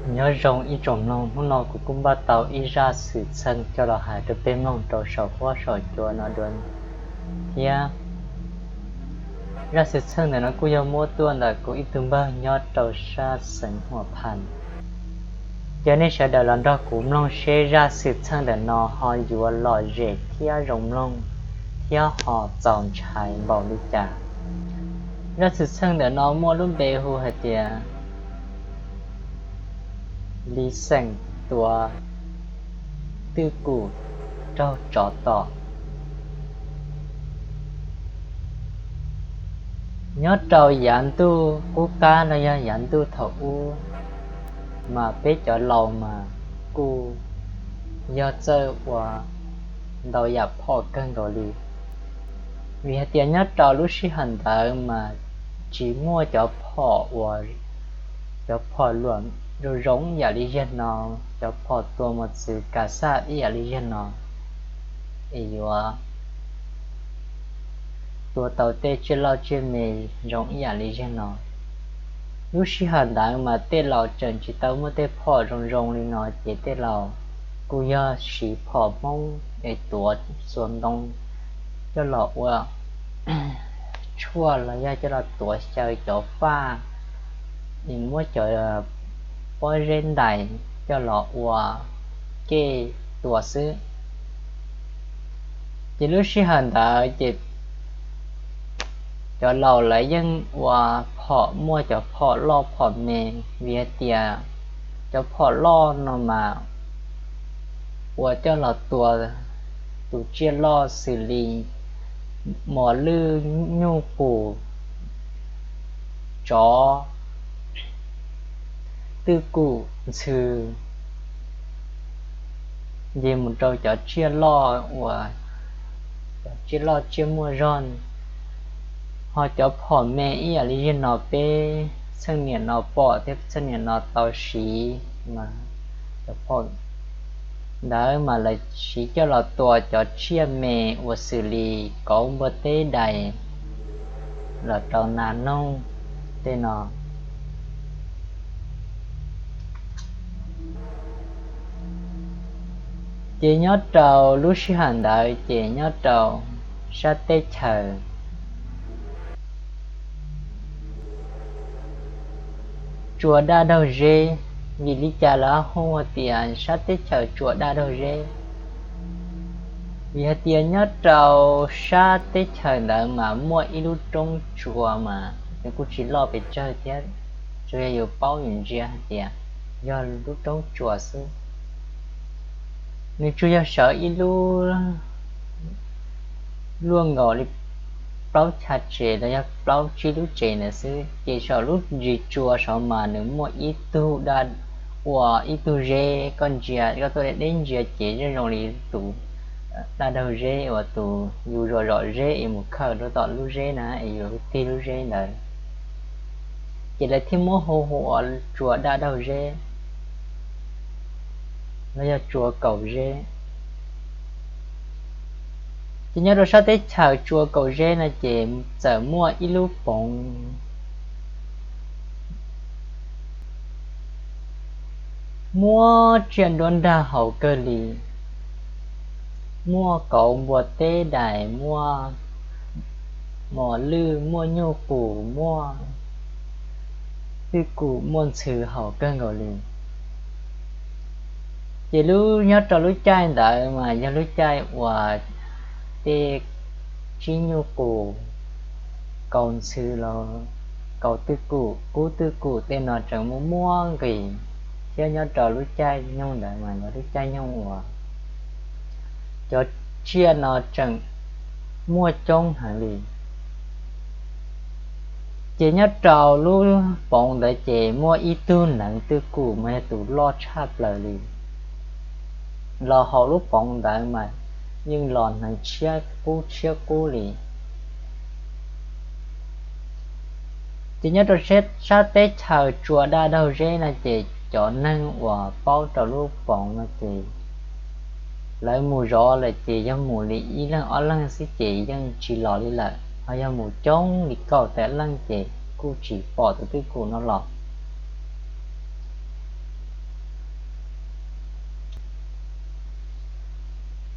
Nyob zoo ib tsoom mloog, hnub no kuv kuj npaj tau ib zaj xwm txheej coj los hais rau peb mloog rau saum huab saum cua no dua thiab. Zaj xwm txheej ntawm no kuj yog muab tuaj ntawm kuv ib tug npawg nyob rau sab xeev Huam Phas. Ces nej sawv daws los nrog kuv mloog seb zaj xwm txheej ntawm no ho yuav lom zem thiab zoo mloog thiab ho txaus ntshai npaum li cas. Zaj xwm txheej ntawm no muaj lub npe hu hais tias Lis Xeem tua twj kum raug tsov tom. Nyob rau yav ntuj qub qab los yog yav ntuj thaum ub, mas peb cov laus mas kuj yog txawj ua ntau yam phom kawg nkaus li. Vim hais tias nyob rau lub sij hawm ntawd mas tsis muaj cov phom uas, cov phom luam zoo zoo ib yam li yag no, cov phom tua mos txwv kas xaj ib yam li yag no, es yuav tua tau tej tsiaj loj tsiaj me zoo ib yam li yag no. Lub sij hawm ntawd mas tej laus tseem tsis tau muaj tej phom zoo zoo li no, ces tej laus kuj yog siv phom Hmoob es tuav txhua ntoo coj los ua tshuaj los yog coj los tuav xyaw cov faj, es muab cov pob zeb ntais coj los ua kej tua xwb. Ces lub sij hawm ntawd ces cov laus lawv yeej ua phom, muaj cov phom loj phom me, vim hais tias cov phom loj no mas ua coj los tua tus tsiaj loj xws li mos lwj, nyuj qus, tsov, twj kum, ntxhw, nce mus rau cov tsiaj loj uas, cov tsiaj loj tsiaj muaj zog. Ho cov phom me ib yam li yag no peb txheej niam no pom thiab txheej niam no tau siv mas, cov phom ntawd mas lawv siv coj los tua cov tsiaj me uas xws li kauv, npua teb, dais, los rau nas noog tej no. Ces nyob rau lub sij hawm ntawd ces nyob rau sab teb chaws tsua daj daug zeb. Vim li cas lawv hu tias sab teb chaws tsua daj daug zeb? Vim hais tias nyob rau sab teb chaws ntawd mas muaj ib lub roob tsua mas nws kuj tsis loj pes tsawg thiab, tsuas yog yus paub yus ntsia hais tias yog lub roob tsua xwb. Nws tsuas yog sawv ib lub luaj nkaus li plaub chaw tsev los yog plaub tsib lub tsev ntawd xwb, ces saum lub ntsis tsua saud mas nws muaj ib tug daj, ua ib tug zeb, koj ntsia, koj tuaj deb ntsia ces zoo zoo li tus daj daug zeb uas tus yus zom zom zeb es mus khaws rau tom lub zeb na es yus tig lub zeb ntawd, ces lawv thiaj muab hu hu ua tsua daj daug zeb los yog tsua kaum zeb. Ces nyob rau sab teb chaws tsua kaum zeb no ces txawm muaj ib lub poov muaj tsiaj nruab nrag haus kawg li, muaj kauv, npua teb, dais, muaj mos lwj, muaj nyuj qus, muaj twj kum, muaj ntxhw haus kawg nkaus li. Ces lub, nyob rau lub caij ntawd mas yog lub caij uas tej tsib nyuj qus, kaus ntxhw los kaus twj kum, kub twj kum tej no tseem muaj muaj nqis, thiab nyob rau lub caij nyoog ntawd mas yog lub caij nyoog uas cov tsiaj no tseem muaj coob heev li. Ces nyob rau lub poov ntawd ces muaj ib tug neev twj kum mas yog tus loj tshaj plaws li. Los hauv lub poov ntawd mas yeej los neev tshiab qub tshiab qub li. Ces nyob rau sab teb chaws tsua daj daug zeb no ces cov neeg uas paub rau lub poov no ces lawv mus zov lawm ces yog mus li ib leeg ob leeg xwb ces yeej tsis los li lawm, ho yog mus coob li kaum tawm leej ces kuj tsis pom tus twj kum no los.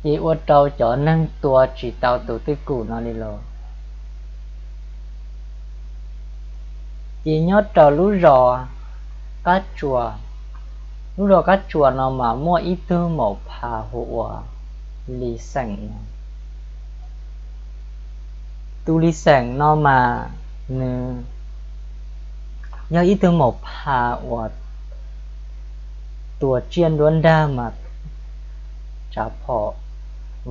Ces ua rau cov neeg tua tsis tau tus twj kum no li los. Ces nyob rau lub zos Qab Tsuas, lub zos Qab Tsuas no mas muaj ib tug maum phas hu ua Lis Xeem no. Tus Lis Xeem no mas nws yog ib tug maum phas uas tua tsiaj nruab nrag mas tsav phom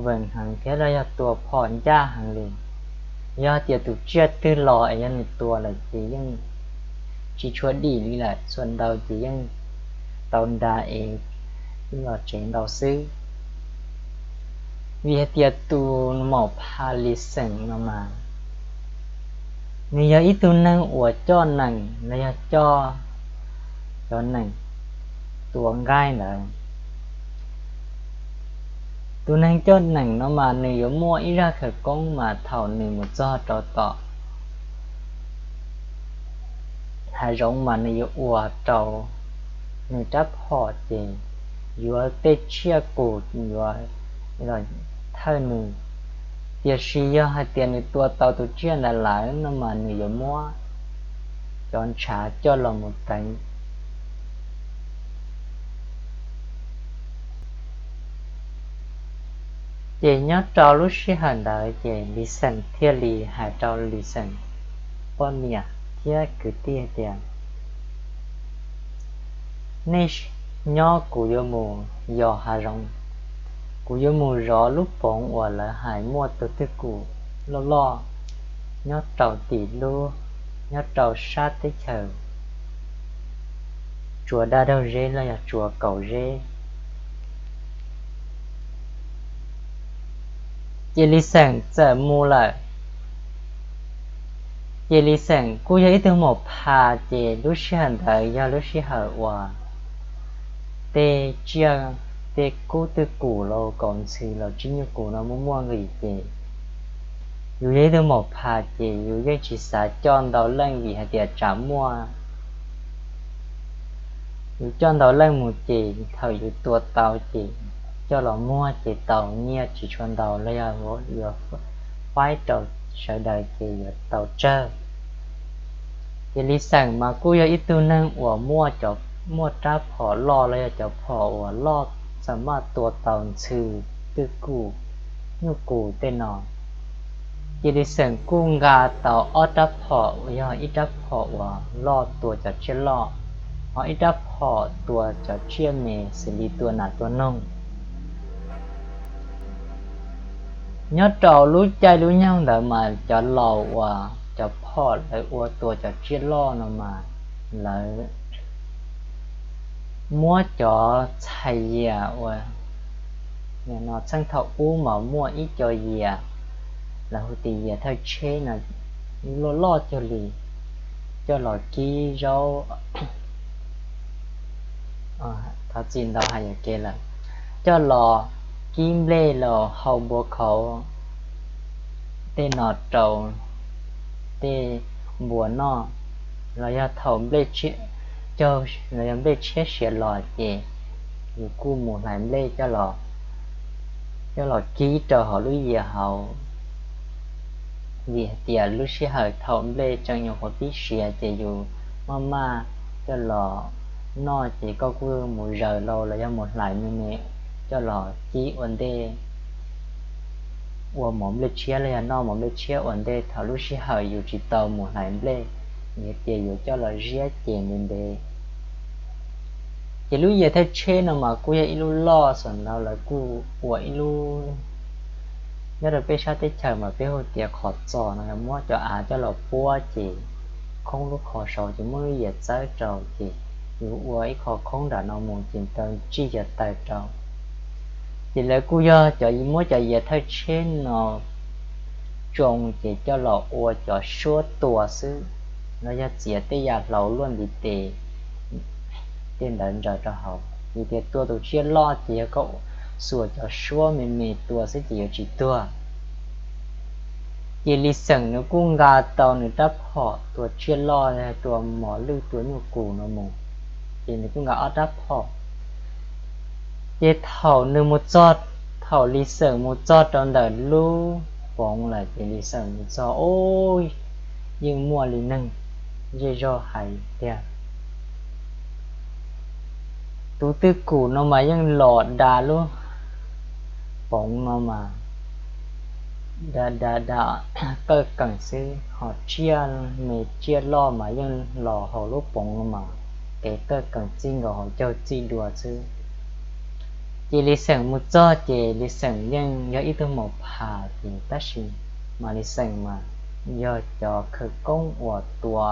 veem heev thiab los yog tua phom ncaj heev li. Yog tias tus tsiaj twg los es yog nws tua lawm ces yeej tsis tshua dim li lawm, txhua ntau ces yeej tau nra es los tsev ntau xwb. Vim hais tias tus maum phas Lis Xeem no mas nws yog ib tug neeg uas coj nees los yog coj cov nees tua nqaij ntawd. Tus neeg coj nees no mas nws yuav muaj ib zaj khawv koob mas thaum nws mus txog rau tom hav zoov mas nws yuav ua rau nws rab phom ces yuav tej tsiaj qus yuav los thawj nws. Tiam sis yog hais tias nws tua tau tus tsiaj ntawd lawm no mas nws yuav muab cov ntshav coj los mus teev. Ces nyob rau lub sij hawm ntawd ces Lis Xeem thiaj li hais rau Lis Xeem poj niam thiab kwv tij hais tias, nej nyob kuv yuav mus yos hav zoov, kuv yuav mus zov lub poov uas lawv hais muaj tus twj kum loj loj nyob rau tim lub, nyob rau sab teb chaws Tsuas Daj Daug Zeb los yog Tsuas Kaum Zeb. Ces Lis Xeem txawm mus lawm. Ces Lis Xeem kuj yog ib tug maum phas, ces lub sij hawm ntawd yog lub sij hawm uas tej tsiaj, tej kub twj kum los kaus ntxhw los tsiaj nyuj qus no muaj muaj nqis ces yus yog ib tug maum phas ces yus yeej tsis xav coj ntau leej vim hais tias tsam muaj yus coj ntau leej mus ces thaum yus tua tau ces coj los muag ces tau nyiaj tsis tshua ntau los yog yuav faib rau sawv daws ces yuav tau tsawg. Ces Lis Xeem mas kuj yog ib tug neeg uas muaj rab phom loj los yog cov phom uas loj, xam maj tua tau ntxhw, twj kum, nyuj qus tej no. Ces Lis Xeem kuj nqa tau ob rab phom, yog ib rab phom uas loj tua cov tsiaj loj, ho ib rab phom tua cov tsiaj me xws li tua nas tua noog. Nyob rau lub caij lub nyoog ntawd mas cov laus uas cov phom lawv ua tua cov tsiaj loj no mas lawv muab cov txhais yias uas no txheej thaum ub mas muaj ib co yias, lawv hu tias yias thawj tsheb no, loj loj cuag li, coj los kib zaub, thov txim ntau hais yuam kev lawm, coj los kib nplej los hau npua khauv tej no rau tej npua noj, los yog thaum nplej caug los yog nplej tshiab siav los ces yus kuj mus hlais nplej coj los kib rau hauv lub yias hauv. Vim hais tias lub sij hawm thaum nplej tseem nyuam qhuav pib siav ces yus maj maj coj los noj ces koj kuj mus zaws lauj los yog mus hlais me me coj los kib ua ntej, ua mov nplej tshiab los yog noj mov nplej tshiab ua ntej thaum lub sij hawm yus tsis tau mus hlais nplej, vim hais tias yuav coj los ziab ces ntev ntev. Ces lub yias thawj tsheb no mas kuj yog ib lub loj, xam ntau lawv kuj ua ib lub, nyob rau peb sab teb chaws mas peb hu tias qhov txos no, muab cov av coj los puab ces khoob lub qhov saud ces muab lub yias txawb rau ces yus ua ib qho khoob nram no mus ces tau tsij cov taws rau. Ces lawv kuj yog cov muab cov yias thawj tsheb no tsoo ces coj los ua cov suab tua xwb, los yog txiav tej yam hlau luaj ntiv tes tej ntawd ntsaws rau hauv. Vim tias tua tus tsiaj loj ces yog koj xuas cov suab me me tua xwb ces yuav tsis tuag. Ces Lis Xeem nws kuj nqa tau nws rab phom tua tsiaj loj, tua mos lwj tua nyuj qus no mus, ces nws kuj nqa ob rab phom. Ces thaum nws mus txog Thaum Lis Xeem mus txog rau ntawm lub poov lawm ces Lis Xeem mus txog, ub, yeej muaj li neeg zej zog hais tiag, tus twj kum no mas yeej los da lub poov no mas da da da qawj qees xwb, ho tsiaj me tsiaj loj mas yeej los hauv lub poov no mas qev qawj qees txij nkaus hauv caug txij dua xwb. Ces Lis Xeem mus txog ces Lis Xeem yeej yog ib tug maum phas ces tab sis mas Lis Xeem mas yog cov khawv koob uas tua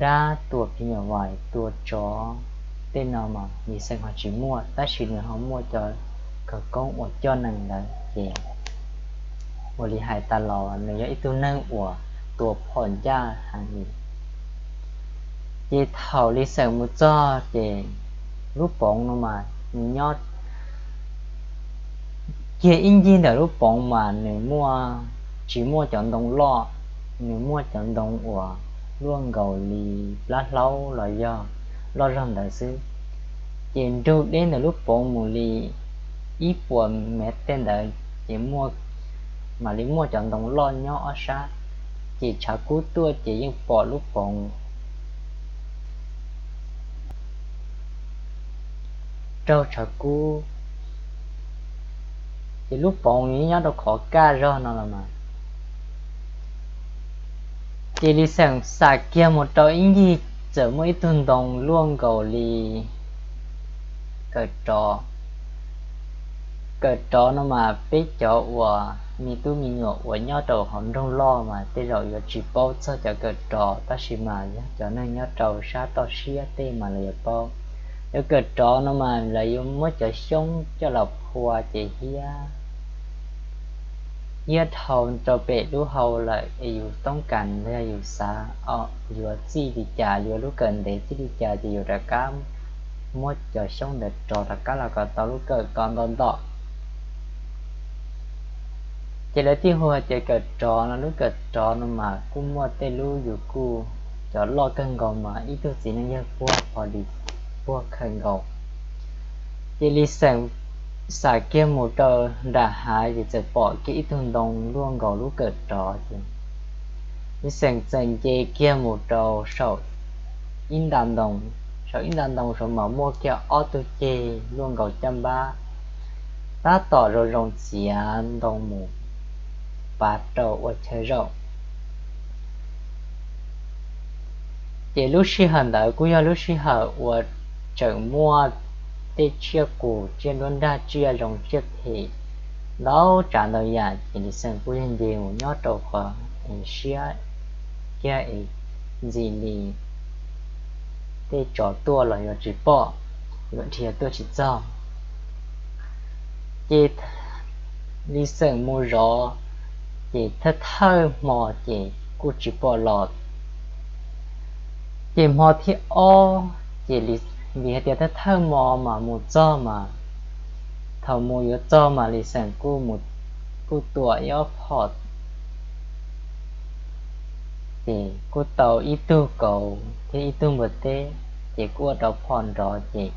dab, tua phim nyuj vais, tua tsov tej no mas Lis Xeem ho tsis muaj, tab sis nws ho muaj cov khawv koob uas coj nees ntawd ces ua li hais tas los nws yog ib tug neeg uas tua phom ncaj heev li. Ces thaum Lis Xeem mus txog ces lub poov no mas nws nyob kiag ib ncig ntawm lub poov mas nws muaj, tsis muaj cov ntoo loj, nws muaj cov ntoo uas luaj nkaus li plab hlaub los yog loj zog ntawd xwb. Ces nrug deb ntawm lub poov mus li ib puas mev tej ntawd ces mam li muaj cov ntoo loj nyob ob sab. Ces tshav kub tuaj ces yeej pom lub poov raug tshav kub, ces lub poov nyob rau qhov kaj zog no los mas. Ces Lis Xeem xam kiag mus rau ib ncig txawm muaj ib tug ntoo luaj nkaus li kawm rov. Kawm rov no mas peb cov uas me tub me nyuam uas nyob rau hauv nroog loj mas tej zaum yuav tsis paub txog cov kawm rov, tab sis mas yog cov neeg nyob rau sab toj siab tej mas lawv yuav paub. Cov kawm rov no mas lawv yuav muab cov xyoob coj los phua ces hiab, hiab dhau rau pem lub hau lawm es yus toob kas los yog yus xav yuav txij li cas, yuav lub kawm ntev txij li cas ces yus rov qab muab cov xyoob ntawd rov rov qab los kom tau lub kawm kom nto nto. Ces lawv thiaj hu tias kawm rov no, lub kawm rov no mas kuj muaj tej lub yus kuj cov loj kawg nkaus mas ib tug txiv neej yawg puag pho di puag kawg nkaus. Ces Lis Xeem xam kiag mus rau nram hav ces txawm pom kiag ib tug ntoo luaj nkaus lub kawm rov ces Lis Xeem txawm nce kiag mus rau saum ib nta ntoo, saum ib nta ntoo saud mas muaj kiag ob tug ceg luaj nkaus caj npab, tab tom zoo zoo txiav ntoo mus pav rau ua chaw zaum. Ces lub sij hawm ntawd kuj yog lub sij hawm uas tseem muaj tej tsiaj qus tsiaj nruab nrag tsiaj zoo tsiaj phem ntau tsav ntau yam, ces Lis Xeem kuj yog nce mus nyob rau qhov es siab kiag es ntxim li tej tsov tuaj los yuav tsis pom, yuav dhia tuaj tsis txog. Ces Lis Xeem mus zov, ces thawj thawj hmo ces kuj tsis pom los. Ces hmo thib ob ces vim hais tias thawj thawj hmo mas mus txog mas, thaum mus yuav txog mas Lis Xeem kuj mus, kuj tua ib ob phom, ces kuj tau ib tug kauv thiab ib tug npua teb, ces kuj ua rau phom nrov ces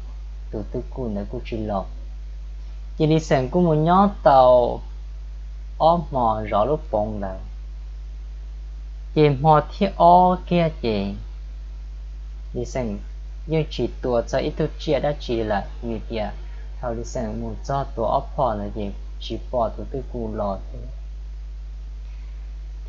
tus twj kum ntawd kuj tsis los. Ces Lis Xeem kuj mus nyob tau ob hmo zov lub poov ntawd. Ces hmo thib ob kiag ces Lis Xeem yeej tsis tua txog ib tug tsiaj dab tsi lawm, vim tias thaum Lis Xeem mus txog tua ob phom ntawd ces tsis pom tus twj kum los thiab.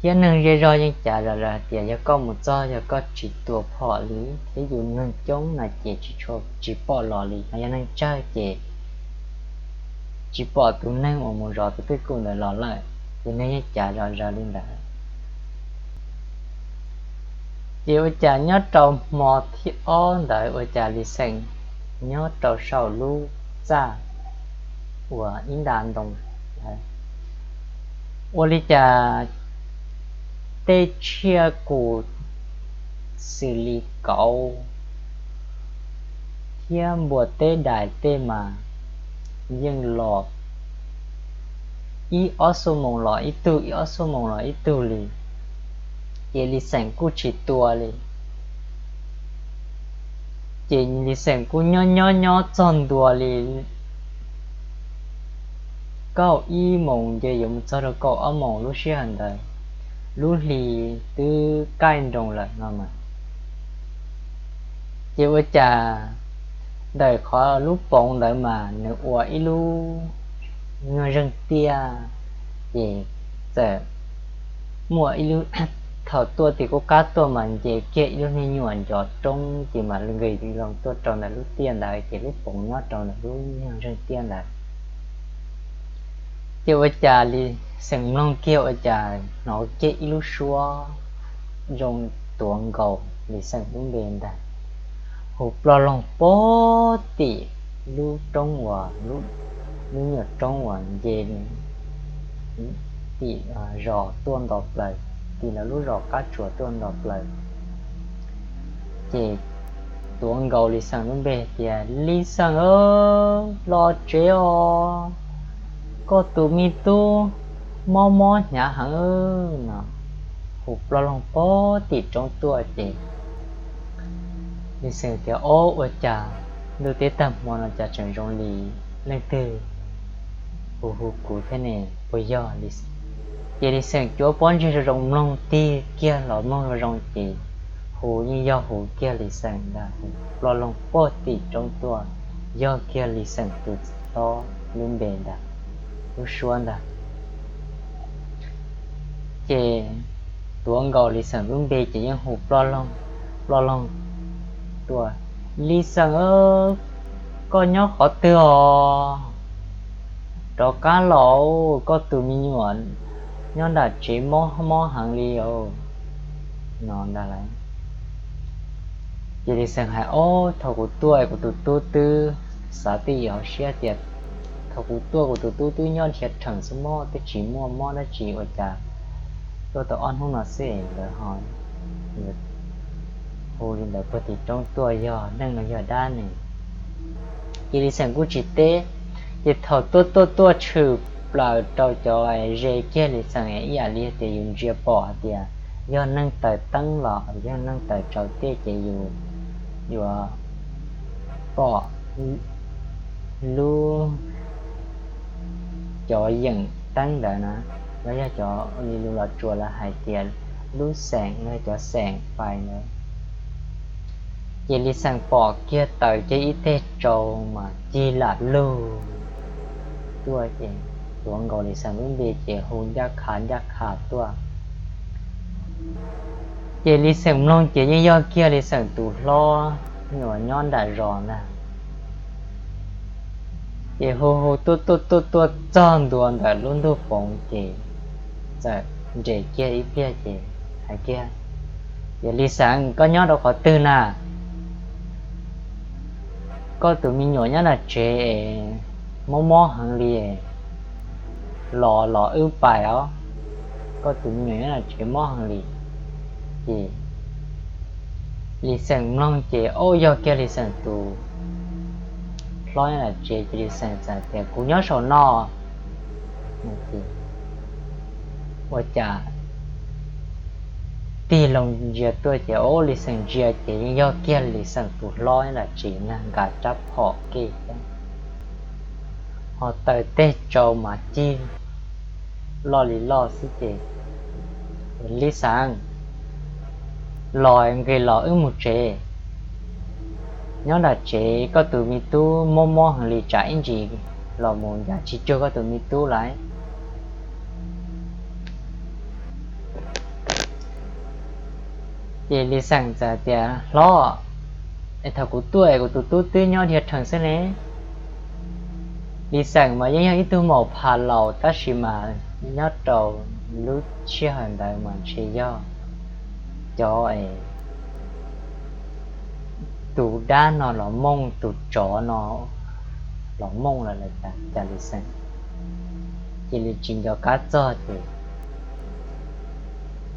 Thiab neeg zej zog yeej cav zom zaws hais tias yog koj mus txog yog koj tsis tua phom li thiab yus neeg coob na ces tsis tshua, tsis pom los li, ho yog neeg tsawg ces tsis pom tus neeg uas mus zov tus twj kum ntawd los lawm, ces neeg yeej cav zom zaws li ntawd. Ces ua cas nyob rau hmo thib ob ntawd ua cas Lis Xeem nyob rau saum lub txaj uas ib nta ntoo ntawd, ua li cas tej tsiaj qus xws li kauv thiab npua teb dais tej mas yeej los ib ob xuab moos los ib tug, ib ob xuab moos los ib tug li. Ces Lis Xeem kuj tsis tua li. Ces Lis Xeem kuj nyob nyob nyob txog ntua li kaum ib moos ces yuav mus txog rau kaum ob moos lub sij hawm ntawd, lub hli twb kaij nroos lawm no mas. Ces ua cas ntawm qhov lub poov ntawd mas nws ua ib lub nyuag zeeg tiaj, ces txawm muaj ib lub, thaum tuaj tim qub qab tuaj mas nce kiag ib lub niag nyuam ncov roob ces mam nqis loo tuaj rau ntawm lub tiaj ntawd ces lub poov nyob rau ntawm lub nyuag zeeg tiaj ntawd. Ces ua cas Lis Xeem mloog kiag ua cas hnov kiag ib lub suab zoo tuav nkaus Lis Xeem lub npe ntag, hu ploj loog puag tim lub roob uas, lub nyuam roob uas nce tim zos tuaj nto plaws, tim lawv lub zos qab tsuas tuaj nto plaws. Ces tuav nkaus Lis Xeem lub npe tias, Lis Xeem, los tsev os, koj tus me tub mob mob hnyav heev no. Hu ploj loog puag tim roob tuaj ces Lis Xeem tias, Ob, ua cas ntuj teb tag hmo no cas tseem zoo li leej twg hu hu kuv thiab ne, puas yog? Ces Lis Xeem cuab pob ntseg zoo zoo mloog tig kiag los mloog zoo zoo ces hu yeej yog hu kiag Lis Xeem ntag, hu ploj loog puag tim roob tuaj, yog kiag Lis Xeem tus hlob lub npe ntag, lub suab ntag. Ces tuav nkaus Lis Xeem lub npe ces yeej hu ploj loog, ploj loog tuaj, Lis Xeem, koj nyob qhov twg os? Rov qab los, koj tus me nyuam nyob nram tsev mob mob heev li os no ntag lauj. Ces Lis Xeem hais, Ob, thaum kuv tuaj kuv tus tub twb, xav tij yov siab tias thaum kuv tuaj kuv tus tub twb nyob dhia rheem xwb mog, twb tsis muaj mob dab tsi, ua cas tuaj tau ob hnub no xwb es lawv ho hu li ntawd puag tim roob tuaj, yog neeg los yog dab ne? Ces Lis Xeem kuj tsis teb. Ces thaum tuaj tuaj tuaj tshwm plaws rau cov ze kiag Lis Xeem ib yam li tias yus ntsia pom hais tias yog neeg taws teeb los yog neeg taws tsaus tej ces yus yuav pom lub, cov yeem teeb ntawd na, los yog cov li lus Los Tsuas lawv hais tias lub xeem, los yog cov xeem fais ntawd. Ces Lis Xeem pom kiag taws kiag ib teg tsau mas cig lam lug tuaj ces tuav nkaus Lis Xeem lub npe ces hu ncaj qha ncaj qha tuaj. Ces Lis Xeem mloog ces yeej yog kiag Lis Xeem tus hlob uas nyob nram zos ntag. Ces hu hu tuaj tuaj tuaj tuaj txog ntua ntawm lub ntug poov ces txawm nres kiag ib pliag ces hais kiag, Ces Lis Xeem, koj nyob rau qhov twg na? Koj tus me nyuam nyob nram tsev es mob mob heev li, los los wb pais os, koj tus me nyuam nyob nram tsev mob heev li. Ces Lis Xeem mloog ces, o, yog kiag Lis Xeem tus hlob nyob nram tsev ces Lis Xeem txawm tias, Kuv nyob saum no. Ua cas tig loo ntsia tuaj ces, o, Lis Xeem ntsia ces yeej yog kiag Lis Xeem tus hlob nyob nram tsev na, nqa rab phom kev thiab, ho taws teg tsau mas cig loj li loj xwb ces, Lis Xeem, los nqis los wb mus tsev. Nyob nram tsev koj tus me tub mob mob heev li, tsam ib ntsis los mus ncav tsis cuag koj tus me tub lawm. Ces Lis Xeem txawm tias, Hlob, es thaum kuv tuaj es kuv tus tub twb nyob dhia rhees xwb ne. Lis Xeem mas yeej yog ib tug maum phas laus tab sis mas nyob rau lub sij hawm ntawd mas ntshe yog cov tus dab no los mooj, tus tsov no los mooj lawm los cas Lis Xeem cia li tsis nco qab txog ces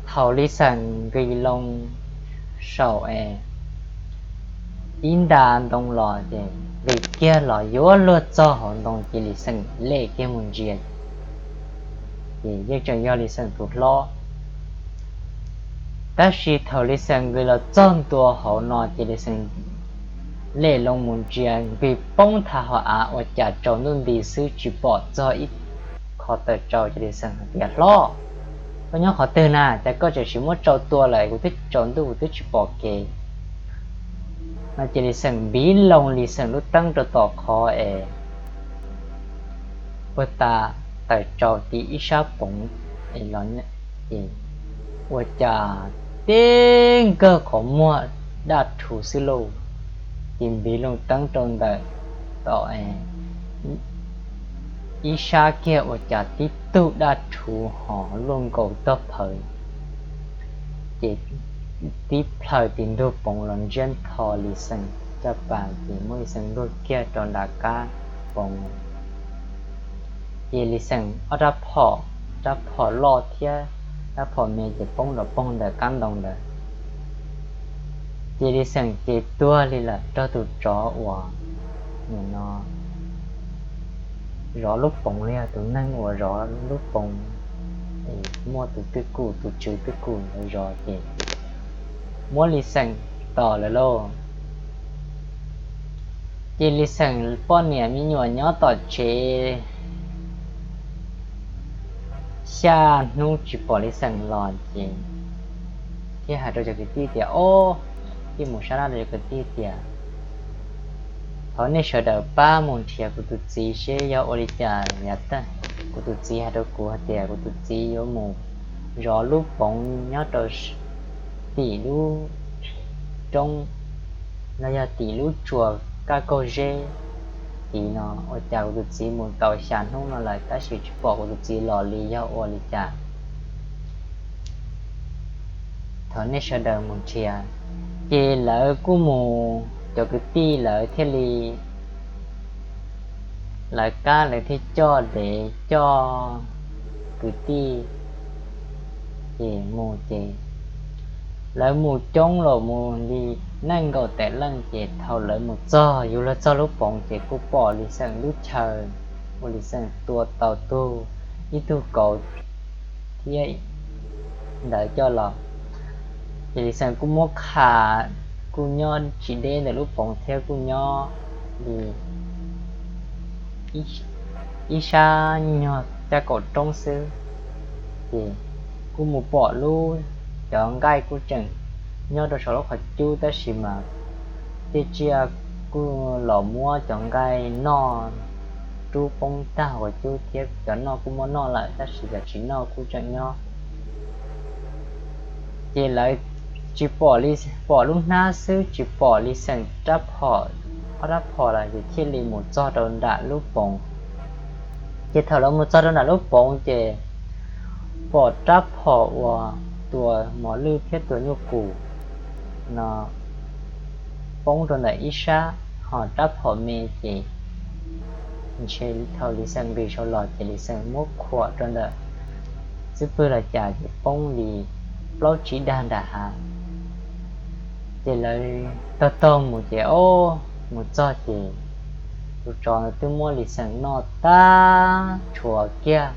thaum Lis Xeem nqis loo saum es ib nta ntoo los ces nqis kiag los yuav luag txog hauv ntoo ces Lis Xeem lem kiag mus ntsia ces yeej tseem yog Lis Xeem tus hlob. Tab sis thaum Lis Xeem nqis los txog ntua hauv no ces Lis Xeem lem loo mus ntsia nqis poob tha hauv av ua cas tsaus ntuj nti xwb tsis pom txog ib qhov tawm tsau. Ces Lis Xeem hais tias, Hlob, koj nyob qhov twg na? Cas koj tseem tsis muab tsau tua lawm? Kuv twb tsaus ntuj kuv twb tsis pom kev no. Ces Lis Xeem npiv loo Lis Xeem lub teeb rau tom qhov es puag ta tawm tsau tim ib sab poov los, ces ua cas tib nkawg qhov muag daj rhuv xwb lauj. Ces npiv loo teeb rau ntawm tom ib sab kiag ua cas tib tug daj rhuv hos luaj nkaus tog phawv, ces tib plhaws tim ntug poov los ntsiab ntho Lis Xeem caj pas, ces muab Lis Xeem luag kiag rau nram kab poov. Ces Lis Xeem ob rab phom, rab phom loj thiab rab phom me ces poob nrov poog ntawm kab ntoo ntawd. Ces Lis Xeem ces tuag li lawm, raug tus tsov uas nim no zov lub poov los yog tus neeg uas zov lub poov, muaj tus twj kum, tus tswv twj kum ntawd zov ces muab Lis Xeem tom lawm lauj. Ces Lis Xeem poj niam me nyuam nyob tom tsev xya hnub tsis pom Lis Xeem los ces thiaj hais rau cov kwv tij tias, Ob, thiaj mus sab laj rau cov kwv tij tias, Thov nej sawv daws pab mus nrhiav kuv tus txiv seb yog ua li cas. Kuv tus txiv hais rau kuv hais tias kuv tus txiv yuav mus zov lub poov nyob rau tim lub roob los yog tim lub tsuas kaj kaug zeb tid no. Ua cas kuv tus txiv mus tau xya hnub no lawm tab sis tsis pom kuv tus txiv los li, yog ua li cas? Thov nej sawv daws mus nrhiav. Ces lawv kuj mus, cov kwv tij lawv thiaj li, lawv kab lawv thiaj coj dev coj kwv tij ces mus ces lawv mus coob los mus li nees nkaum tawm leej ces thaum lawv mus txog, yug luag txog lub poov ces kuj pom Lis Xeem lub chaw uas Lis Xeem tua tau tug, ib tug kauv thiab ntawd coj los. Ces Lis Xeem kuj muab qha, kuj nyob tsis deb ntawm lub poov thiab kuj nyob li ib sab nyuag caj kaum roob xwb. Ces kuj mus pom lub, cov nqaij kuj tseem nyob rau saum lub qhov cub tab sis mas tej tsiaj kuj los muab cov nqaij noj rub poob tag qhov cub thiab cov noj kuj muab noj lawm tab sis cov tsis noj kuj tseem nyob. Ces lawv tsis pom, pom lub hnab xwb tsis pom Lis Xeem rab phom, ob rab phom los ces thiaj li mus txog rau nram lub poov. Ces thaum lawv mus txog rau nram lub poov ces pom rab phom uas tua mos lwj thiab tua nyuj qus no poob rau ntawm ib sab, ho rab phom me ces ntshe thaum Lis Xeem nqis saud los ces Lis Xeem muab khuam rau ntawm xub pwg los cas ces poob li plaub tsib dag nram hav. Ces lawv taug taug mus ces ob, mus txog ces tus tsov ntawd twb muab Lis Xeem noj tag tshuav kiag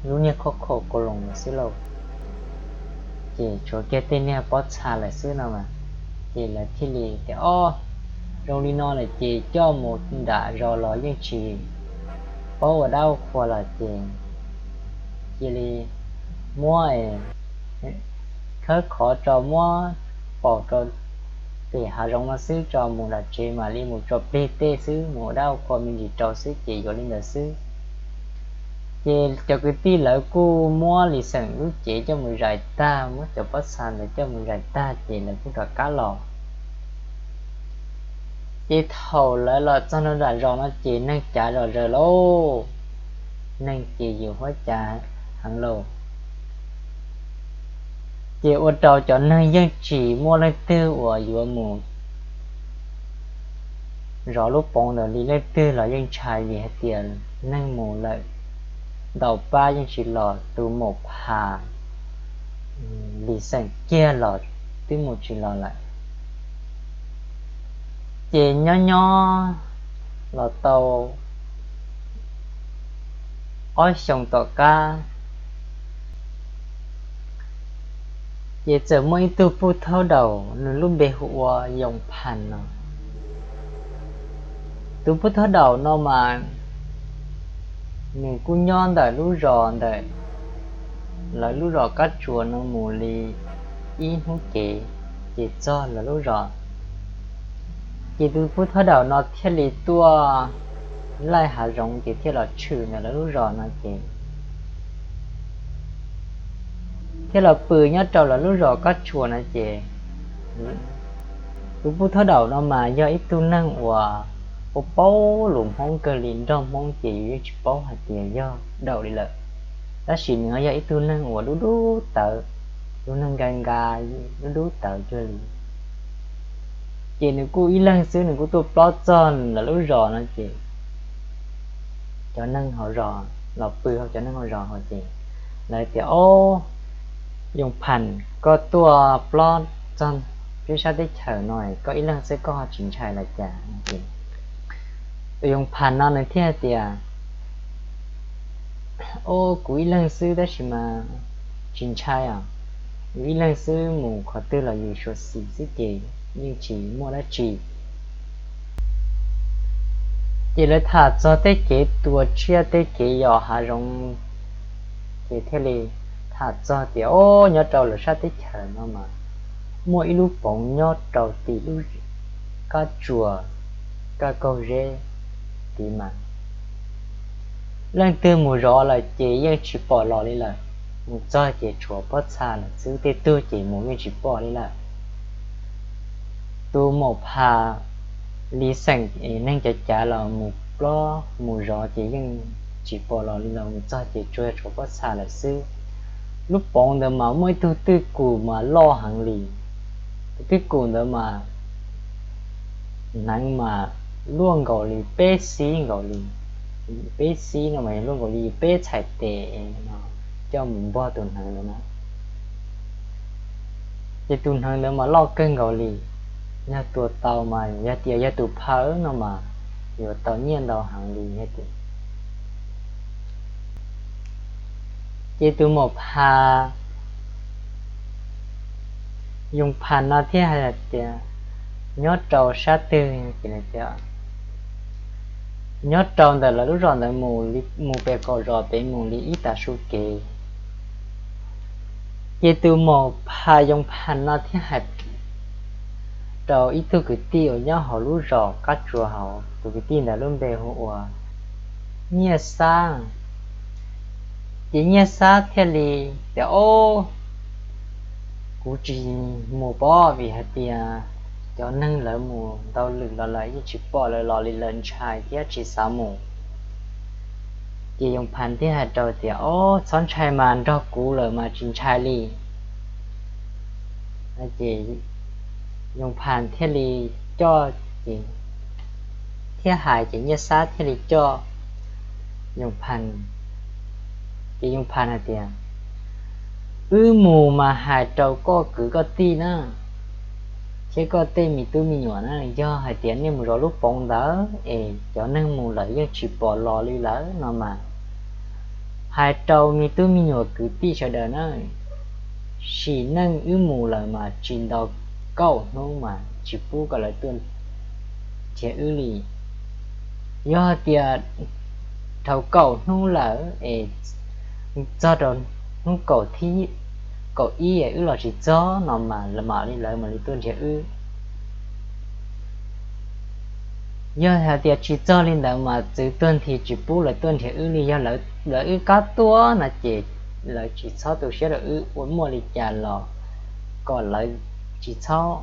lub niag khoj khom ko loos lawm xwb lauj. Ces tshuav kiag tej niag pob txha lawm xwb no mas. Ces lawv thiaj li tias, Ob, zoo li no lawm ces coj mus nram zos los yeej tsis paub ua dab ua qhua los ces cia li muab khawb qhov rau, muab paus rau pem hav zoov no xwb, tso mus nram tsev mam li mus tso plig tej xwb, mus ua dab ua qhua me ntsis rau xwb ces yuav li ntawd xwb. Ces cov kwv tij lawv kuj muab Lis Xeem lub cev coj mus zais tag, muab cov pob txha ntawd coj mus zais tag ces lawv kuj rov qab los. Ces thaum lawv los txog nram zos no ces neeg cav zom zaws lauj, neeg ces yus huab cav heev lauj. Ces ua rau cov neeg yeej tsis muaj leej twg uas yuav mus zov lub poov ntawd li, leej twg los yeej ntshai vim hais tias neeg mus lawm ntau pab yeej tsis los, tus maum phas Lis Xeem kiag los twb mus tsis los lawm. Ces nyob nyob los tau ob xyoos tom qab, ces txawm muaj ib tug pub thaub daum, nws lub npe hu ua Yoos Phas no. Tus pub thaub daum no mas Nws kuj nyob ntawm lub zos ntawm lawv lub zos Kab Tsuas no mus li ib hnub kev, ces txog lawv lub zos. Ces tus pub thab daum no thiaj li tuaj laij hav zoov ces thiaj los tshwm ntawm lawv lub zos no ces thiaj los pw nyob rau lawv lub zos Kab Tsuas no ces tus pub thab daum no mas yog ib tug neeg uas paub paub lus Hmoob kawg li, nrog Hmoob ces yus yeej tsis paub hais tias yog daum li lawm, tab sis nws yog ib tug neeg uas dub dub tawv, tus neeg nka nka, dub dub tawv cuag li. Ces nws kuj ib leeg xwb, nws kuj tuaj plob txog lawv lub zos no ces cov neeg hauv zos los pw hauv, cov neeg hauv zos hauv ces lawv tias, Ob, Yoos Phas, koj tuaj plob txog peb sab teb chaws no koj ib leeg xwb koj ho tsis ntshai los cas? Ces tus Yoos Phas no nws thiaj hais tias, Ob, kuv ib leeg xwb tab sis mas tsis ntshai os, yus ib leeg xwb mus qhov twg los yus suav xim xwb ces yeej tsis muaj dab tsi. Ces lawv tham txog tej kev tua tsiaj tej kev yos hav zoov, ces thiaj li tham txog tias, Ob, nyob rau lawv sab teb chaws no mas muaj ib lub poov nyob rau tim lub Kab Tsuas, Kab Kaug Zeb tid mas leej twg mus zov lawm ces yeej tsis pom los li lawm, mus txog ces tshuav pob txha lawm xwb, tej tug ces mus yeej tsis pom li lawm. Tus Maum Phas li xeem neeg cav cav los mus plob mus zov ces yeej tsis pom los li lawm, mus txog ces tsuas tshuav pob txha lawm xwb. Lub poov ntawd mas muaj ib tug twj kum mas loj heev li, tus twj kum ntawd mas hneev mas luaj nkaus li peb xib nkaus li, peb xib no mas luaj nkaus li peb txhais tes no coj mus npog tus hneev ntawd na. Ces tus hneev ntawd mas loj kawg nkaus li, yog tua tau mas yog tias yog tus phawj no mas yuav tau nyiaj ntau heev li. Ces tus Maum Phas, Yoos Phas no thiaj hais tias, Nyob rau sab twg? Ces tias, Nyob rau ntawm lawv lub zos ntawd mus pem kaum zos pem mus li ib tag su kev. Ces tus Maum Phas, Yoos Phas no thiaj hais rau ib tug kwv tij uas nyob hauv lub zos Kab Tsuas hauv, tus kwv tij ntawd lub npe hu ua Nyiaj Xab. Ces Nyiaj Xab thiaj li tias, Ob, kuv tsis mus pob, vim hais tias cov neeg lawv mus ntau lwm los lawv yeej tsis pom lawv los li, lawv ntshai thiab tsis xav mus. Ces Yoos Phas thiaj hais rau tias, Ob, txhob ntshai mas, nrog kuv lawm mas tsis ntshai li. Ces Yoos Phas thiaj li coj, ces thiaj hais ces Nyiaj Xab thiaj li coj Yoos Phas. Ces Yoos Phas hais tias, Wb mus mas hais rau koj kwv koj tij na, thiab koj tej me tub me nyuam na, yog hais tias nej mus zov lub poov ntawd es cov neeg mus lawm yeej tsis pom los li lawm no mas, hais rau me tub me nyuam kwv tij sawv daws na, sim neej wb mus lawm mas tsis ntau, kaum hnub mas tsis pub kom lawv tuaj nrhiav wb li. Yog hais tias dhau kaum hnub lawm es txog rau hnub kaum thib, kaum ib es wb los tsis txog no mas mam li lawv mam li tuaj nrhiav wb. Yog hais tias tsis txog li ntawd mas txwv tuag nthi tsis pub lawv tuaj nrhiav wb li. Yog lawv wb kab tuaj no ces lawv tsis txhob tu siab rau wb, ua muaj li cas los kom lawv tsis txhob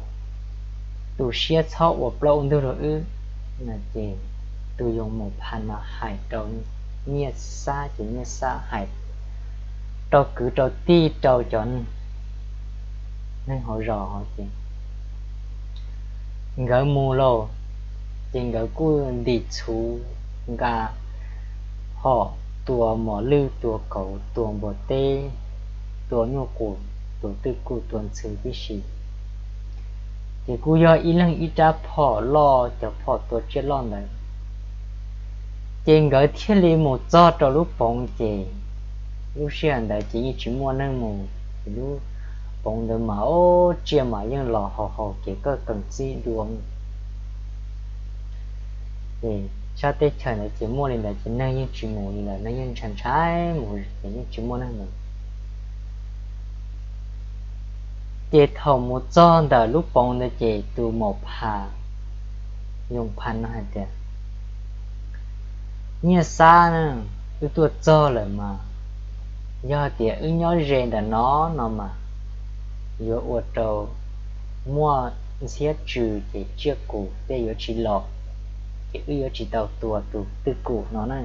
tu siab, txhob ua plaub ua ntug rau wb. No ces tus yoos Maum Phas no hais rau Nyiaj Xab ces Nyiaj Xab hais rau kwv rau tij rau cov neeg hauv zos ces nkawd mus lauj. Ces nkawd kuj ntim txhuv nqa phom tua mos lwj, tua kauv, tua npua teb, tua nyuj qus, tua twj kum, tua ntxhw tib si. Ces kuj yog ib leeg ib rab phom loj, cov phom tua tsiaj loj ntawd. Ces nkawd thiaj li mus txog rau lub poov ces lub sij hawm ntawd ces yeej tsis muaj neeg mus, ces lub poov ntawd mas tsiaj mas yeej los haus haus kev kawj kees txij dua. Ces sab teb chaws ntawd ces muaj li ntawd ces neeg yeej tsis mus li lawm, neeg yeej ntshai ntshai mus ces yeej tsis muaj neeg mus. Ces thaum mus txog ntawm lub poov ntawd ces tus Maum Phas, Yoos Phas no hais tias, Nyiaj Xab na, wb tuaj txog lawm mas yog hais tias wb nyob ze ntawm no no mas yuav ua rau muaj ntxhiab tsw ces tsiaj qus tej yuav tsis los, ces wb yuav tsis tau tua tus twj kum no na.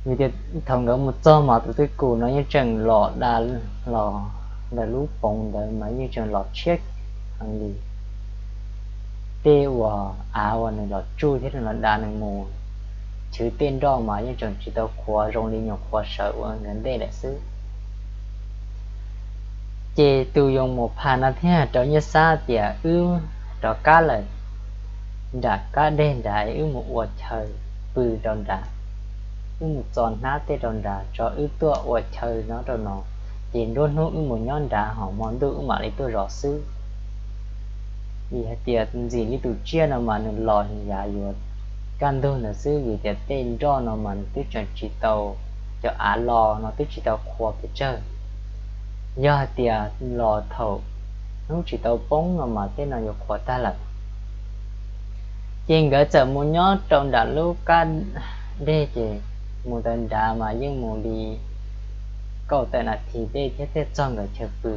Vim tias thaum nkawd mus txog mas tus twj kum no yeej tseem los da los ntawm lub poov ntawd mas yeej tseem los tshiab heev li. Tej uas av uas nws los tsuj thiab nws los da nws mus chwv tej nroj mas yeej tseem tsis tau qhuav zoo li nyuam qhuav sawv ua nkawd ntej lawm xwb. Ces tus Yoos Maum Phas no thiaj hais rau Nyiaj Xab tias, Wb rov qab lawm, nram kab deg nrad wb mus ua chaw pw rau nrad, wb mus txo hnab tej rau nrad tso wb tuaj ua chaw nyob rau no, ces nruab hnub wb mus nyob nrad ho hmo ntuj wb mam li tuaj zov xwb. Vim hais tias ntxim li tus tsiaj no mas nws los yav yuav kaj ntug ntawd xwb, vim tias tej nroj no mas nws twb tseem tsis tau, cov av los no twb tsis tau qhuav pes tsawg. Yog hais tias los thaum hnub tsis tau poob no mas tej no yuav qhuav tag lawm. Ces nkawd txawm mus nyob rau nram lub kab deg ces mus tawm nrad mas yeej mus li kaum tawm nas this dej thiab thiaj txog nkawd chaw pw.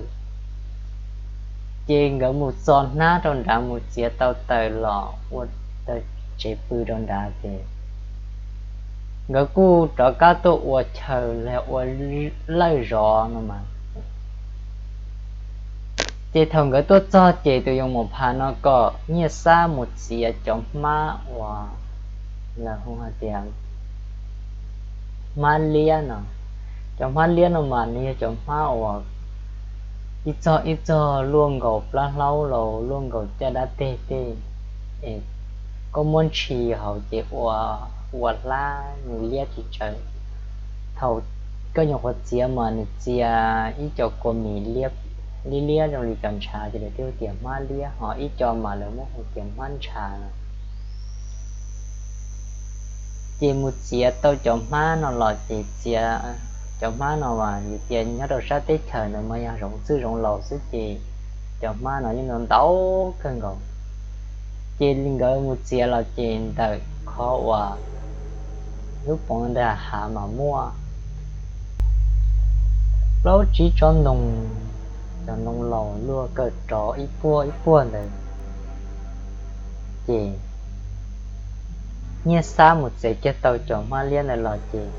Ces nkawd mus txo hnab rau nrad mus txiav tau taws los ua tsev pw rau nrad ces nkawd kuj rov qab tuaj ua chaw los ua lawj zov no mas. Ces thaum nkawd tuaj txog ces tus Yoos Maum Phas no kom Nyiaj Xab mus txiav cov hmab uas lawv hu hais tias hmab liab no. Cov hmab liab no mas nws yog cov hmab uas ib txog ib txog luaj nkaus plab hlaub los luaj nkaus caj dab teg tej, es koj muab ntshis hauv ces ua, ua hlab nws liab tsis tsawv. Thaum koj nyuam qhuav txiav mas nws txia ib co kua mis liab liab zoo li cov ntshav ces lawv thiaj hu tias hmab liab, ho ib co mas lawv muab hu tias hmab ntshav no. Ces mus txiav tau cov hmab no los ces txiav, cov hmab no mas vim tias nyob rau sab teb chaws ntawd mas yog zoov txwj zoov laus xwb ces cov hmab no yeej ntau ntau kawg nkaus. Ces nkawd mus txiav los ces ntawm qhov uas lub poov nram hav mas muaj plaub tsib tsob ntoo, cov ntoo laus luaj kawm rov ib puag ib puag ntawd. Ces Nyiaj Xab mus txiav kiag tau cov hmab liab ntawd los ces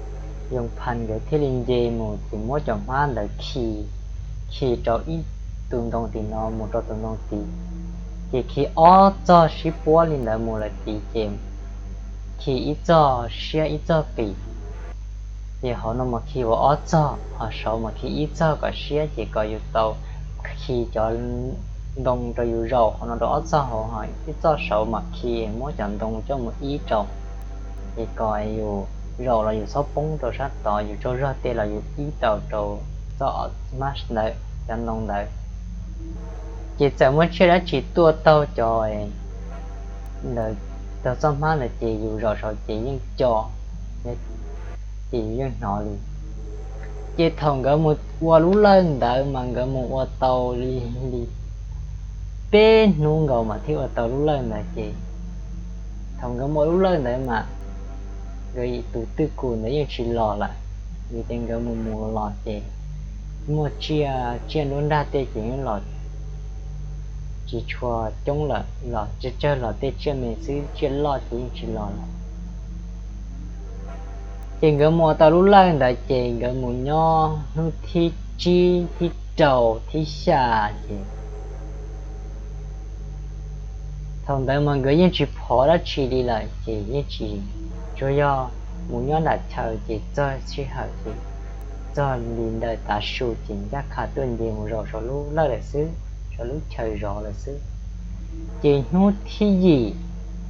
Yoos Phas nkawd thiaj li nce mus ces muab cov hmab ntawd khi, khi rau ib tus ntoo tim no mus rau tus ntoo tid, ces khi ob txog sib puab li ntawd mus lawm tid ces khi ib txog siab ib txog qis. Ces hauv no mas khi ua ob txog, ho saud mas khi ib txog kom siab ces kom yus tau khi cov ntoo rau yus zaum qhov no rau ob txog hauv, ho ib txoj saud mas khi muab cov ntoo coj mus ib rau, ces kom yus zaum los yus txhob poob rau sab tod, yus tsaug zog tej los yus ib tau rau txoj hmab ntawd, cov ntoo ntawd. Ces txawm muaj tsiaj dab tsi tuaj taug cov ntawd, taug txoj hmab ntawd ces yus zaum saud ces yeej co, ces yus yeej hnov li. Ces thaum nkawd mus ua lub lawj ntawd mas nkawd mus ua tau li, li peb hnub nkaus mas thiaj ua tau lub lawj ntawd ces thaum nkawd mus ua lub lawj ntawd mas nkawd tus twj kum ntawd yeej tsis los lawm, vim tias nkawd mus mus los ces muaj tsiaj, tsiaj nruab nrag tej ces yeej los tsis tshua coob lawm, los tsawg tsawg los tej tsiaj me xwb, tsiaj loj ces yeej tsis los lawm. Ces nkawd mus ua tau lub lawj ntawd ces nkawd mus nyob hnub thib tsib, thib rau, thib xya ces thaum ntawd mas nkawd yeej tsis phov dab tsi li lawm ces yeej tsis, tsuas yog mus nyob nram chaw ces txog sij hawm ces txog li ntawm tav su ces ncaj qha tuaj nce mus zaum saum lub lawj lawm xwb, saum lub chaw zov lawm xwb. Ces hnub thib yim,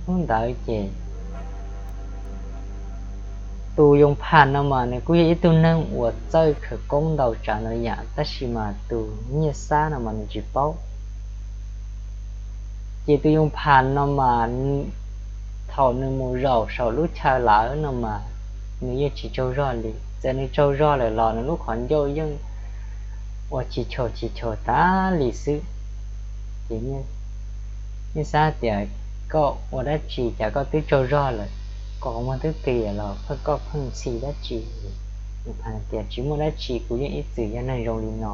hnub ntawd ces tus Yoos Phas no mas nws kuj yog ib tug neeg uas txawj khawv koob ntau tsav ntau yam, tab sis mas tus Nyiaj Xab no mas nws tsis paub. Ces tus Yoos Phas no mas Thaum nws mus zaum saum lub chaw lawm no mas nws yeej tsis tsaug zog li, txawm nws tsaug zog lawm los nws lub qhov ncauj yeej ua chis chaus chis chaus tas li xwb. Ces Nyiaj Xab tias, koj ua dab tsi cas koj twb tsaug zog lawm, koj qhov muag twb plig los pheej koj pheej ntxhi dab tsi? Yoos Phas tias, tsis muaj dab tsi, kuv yeej ib txwm yog neeg zoo li no.